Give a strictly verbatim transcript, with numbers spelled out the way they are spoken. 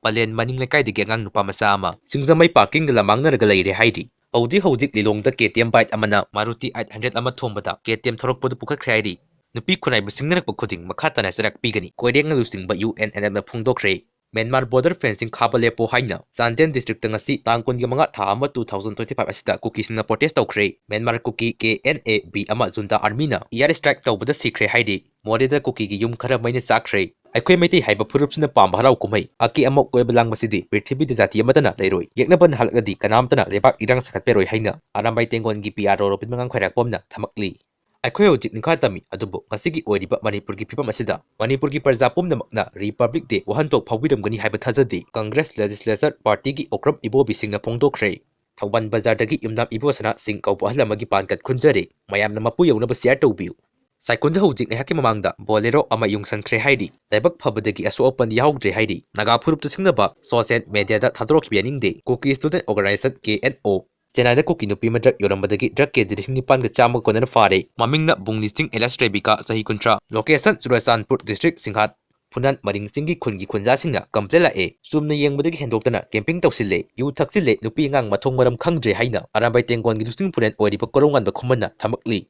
Plan ꯃꯅꯤꯡ ꯂꯩꯀꯥꯏꯗꯒꯤ ꯑꯉꯥꯡ ꯅꯨꯄꯥ ꯃꯆꯥ ꯑꯃ ꯁꯤꯡꯖꯃꯩ ꯄꯥꯔꯀꯤꯡꯗ ꯂꯃꯥꯡꯅꯔꯒ ꯂꯩꯔꯦ ꯍꯥꯏꯔꯤ꯫ ꯍꯧꯖꯤꯛ ꯍꯧꯖꯤꯛ ꯂꯤꯂꯣꯡꯗ ꯀꯦ ꯇꯤ ꯑꯦꯝ ꯕꯥꯏꯛ ꯑꯃꯅ ꯃꯥꯔꯨꯇꯤ ꯑꯩꯠ ꯍꯟꯗ꯭ꯔꯦꯠ ꯑꯃ ꯊꯣꯝꯕꯗ ꯀꯦ ꯇꯤ ꯑꯦꯝ ꯊꯧꯔꯛꯄꯗꯨ ꯄꯨꯈꯠꯈ꯭ꯔꯦ ꯍꯥꯏꯔꯤ꯫ ꯅꯨꯄꯤ ꯈꯨꯟꯅꯥꯏꯕꯨ ꯁꯤꯡꯅꯔꯛꯄ ꯈꯨꯗꯤꯡ ꯃꯈꯥ ꯇꯥꯅ ꯆꯩꯔꯥꯛ ꯄꯤꯒꯅꯤ, ꯀꯣꯏꯔꯦꯡꯅ ꯂꯨꯆꯤꯡꯕ ꯌꯨ ꯑꯦꯟ ꯑꯦꯟ ꯑꯦꯐꯅ ꯐꯣꯡꯗꯣꯛꯈ꯭ꯔꯦ꯫ ꯃ꯭ꯌꯥꯟꯃꯥꯔ ꯕꯣꯔꯗꯔ ꯐꯦꯟꯁꯤꯡ ꯈꯥꯕ ꯂꯦꯞꯄꯣ ꯍꯥꯏꯅ ꯆꯥꯟꯗꯦꯜ ꯗꯤꯁꯇ꯭ꯔꯤꯛꯇ ꯉꯁꯤ ꯇꯥꯡ ꯀꯨꯟꯒ ꯃꯉꯥ ꯊꯥ ꯑꯃ two thousand twenty five ꯑꯁꯤꯗ ꯀꯨꯀꯤꯁꯤꯡꯅ ꯄ꯭ꯔꯣꯇꯦꯁ ꯇꯧꯈ꯭ꯔꯦ꯫ Myanmar Kuki K N A B ꯑꯃ ꯖꯨꯟꯇꯥ ꯑꯥꯔꯃꯤꯅ ꯏꯌꯥꯔ ꯁ꯭ꯇ꯭ꯔꯥꯏꯛ ꯇꯧꯕꯗ ꯁꯤꯈ꯭ꯔꯦ ꯍꯥꯏꯔꯤ꯫ ꯃꯣꯔꯦꯗ ꯀꯨꯀꯤꯒꯤ ꯌꯨꯝ ꯈꯔ ꯃꯩꯅ ꯆꯥꯛꯈ꯭ꯔꯦ꯫ ꯑꯩꯈꯣꯏ ꯃꯩꯇꯩ ꯍꯥꯏꯕ ꯐꯨꯔꯨꯞꯁꯤꯅ ꯄꯥꯝꯕ ꯍꯔꯥꯎ ꯀꯨꯝꯍꯩ ꯑꯀꯤ ꯑꯃꯣꯛ ꯀꯣꯏꯕ ꯂꯥꯡꯕꯁꯤꯗꯤ ꯄ꯭ꯔꯤꯊꯤꯕꯤꯗ ꯖꯥꯇꯤ ꯑꯃꯠꯇꯅ ꯂꯩꯔꯣꯏ꯫ ꯌꯦꯛꯅꯕ ꯅꯥꯍꯜꯂꯛꯂꯗꯤ ꯀꯅꯥꯝꯇꯅ ꯂꯩꯕꯥꯛ ꯏꯔꯥꯡ ꯁꯥꯒꯠꯄꯤꯔꯣꯏ ꯍꯥꯏꯅ ꯑꯔꯥꯝꯕꯥꯏ ꯇꯦꯡꯒꯣꯟꯒꯤ ꯄꯤ ꯑꯥꯔ ꯑꯣ ꯔꯣꯕꯤꯟ ꯃꯉꯥꯡ ꯈ꯭ꯋꯥꯏꯔꯥꯛꯄꯝꯅ ꯊꯝꯃꯛꯂꯤ꯫ ꯑꯩꯈꯣꯏ ꯍꯧꯖꯤꯛ ꯅꯤꯡꯈꯥ ꯇꯝꯃꯤ, ꯑꯗꯨꯕꯨ ꯉꯁꯤꯒꯤ ꯑꯣꯏꯔꯤꯕ ꯃꯅꯤꯄꯨꯔꯒꯤ ꯐꯤꯕꯝ ꯑꯁꯤꯗ ꯃꯅꯤꯄꯨꯔꯒꯤ ꯄ꯭ꯔꯖꯥ ꯄꯨꯝꯅꯃꯛꯅ ꯔꯤꯄꯕ꯭ꯂꯤꯛ ꯗꯦ ꯋꯥꯍꯟꯊꯣꯛ ꯐꯥꯎꯕꯤꯔꯝꯒꯅꯤ ꯍꯥꯏꯕ ꯊꯥꯖꯗꯦ꯫ ꯀꯪꯒ꯭ꯔꯦꯁ ꯂꯦꯖꯤꯁꯂꯦꯆꯔ ꯄꯥꯔꯇꯤꯒꯤ ꯑꯣꯀ꯭ꯔꯝ ꯏꯕꯣꯕꯤꯁꯤꯡꯅ ꯐꯣꯡꯗꯣꯛꯈ꯭ꯔꯦ꯫ ꯊꯧꯕꯥꯜ ꯕꯖꯥꯔꯗꯒꯤ ꯌꯨꯝꯅꯥꯝ ꯏꯕꯣꯁꯅꯥ ꯁꯤꯡ ꯀꯧꯕ ꯑꯍꯜ ꯑꯃꯒꯤ ꯄꯥꯟ ꯀꯠ ꯈꯨꯟꯖꯔꯦ꯫ ꯃꯌꯥꯝꯅ ꯃꯄꯨ ꯌꯧꯅꯕ ꯁꯤꯌꯥꯔ ꯇꯧꯕꯤꯌꯨ꯫ ꯁꯥꯏꯀꯨꯟꯗ ꯍꯧꯖꯤꯛ ꯉꯥꯏꯍꯥꯛꯀꯤ ꯃꯃꯥꯡꯗ ꯕꯣꯂꯦꯔꯣ ꯑꯃ ꯌꯨꯡꯁꯟꯈ꯭ꯔꯦ ꯍꯥꯏꯔꯤ꯫ ꯂꯥꯏꯕꯛ ꯐꯕꯗꯒꯤ ꯑꯁꯣꯛ ꯑꯄꯟ ꯌꯥꯎꯗ꯭ꯔꯦ ꯍꯥꯏꯔꯤ꯫ ꯅꯥꯒꯥ ꯐꯨꯔꯨꯞꯇ ꯁꯤꯡꯅꯕ ꯁꯣꯁꯤꯌꯦꯜ ꯃꯦꯗꯤꯌꯥꯗ ꯊꯥꯗꯣꯔꯛꯈꯤꯕ ꯌꯥꯅꯤꯡꯗꯦ꯫ ꯀꯨꯀꯤ ꯁ꯭ꯇꯨꯗꯦꯟꯠ ꯑꯣꯔꯒꯅꯥꯏꯖꯦꯁꯟ, ꯀꯦ ꯑꯦꯟ ꯑꯣ꯫ ꯆꯦꯟꯅꯥꯏꯗ ꯀꯨꯀꯤ ꯅꯨꯄꯤ ꯑꯃ ꯗ꯭ꯔꯒ ꯌꯣꯜꯂꯝꯕꯗꯒꯤ ꯗ꯭ꯔꯒ ꯀꯦꯖꯤ ꯂꯤꯁꯤꯡ ꯅꯤꯄꯥꯟꯒ ꯆꯥꯝꯃꯒ ꯀꯣꯟꯅꯅ ꯐꯥꯔꯦ꯫ ꯃꯃꯤꯡꯅ ꯕꯨꯡꯂꯤꯆꯤꯡ ꯑꯦꯂꯤꯌꯥꯁ ꯔꯦꯕꯤꯀꯥ, ꯆꯍꯤ ꯀꯨꯟꯊ꯭ꯔꯥ꯫ Location Churachandpur district, Singhat. ꯐꯨꯅꯥꯟ ꯃꯔꯤꯡ ꯆꯤꯡꯒꯤ ꯈꯨꯟꯒꯤ ꯈꯨꯟꯖꯥꯁꯤꯡꯅ ꯀꯝꯄ꯭ꯂꯦꯟ ꯂꯥꯛꯑꯦ꯫ ꯆꯨꯝꯅ ꯌꯦꯡꯕꯗꯒꯤ ꯍꯦꯟꯗꯣꯛꯇꯅ ꯀꯦꯝꯄꯤꯡ ꯇꯧꯁꯤꯜꯂꯦ, ꯌꯨ ꯊꯛꯆꯤꯜꯂꯦ, ꯅꯨꯄꯤ ꯑꯉꯥꯡ ꯃꯊꯣꯡ ꯃꯔꯝ ꯈꯪꯗ꯭ꯔꯦ ꯍꯥꯏꯅ ꯑꯔꯥꯝꯕꯥꯏ ꯇꯦꯡꯒꯣꯟꯒꯤ ꯂꯨꯆꯤꯡ ꯄꯨꯔꯦꯟ ꯑꯣꯏꯔꯤꯕ ꯀꯣꯔꯧꯉꯥꯟꯕ ꯈꯨꯃꯟꯅ ꯊꯝꯃꯛꯂꯤ꯫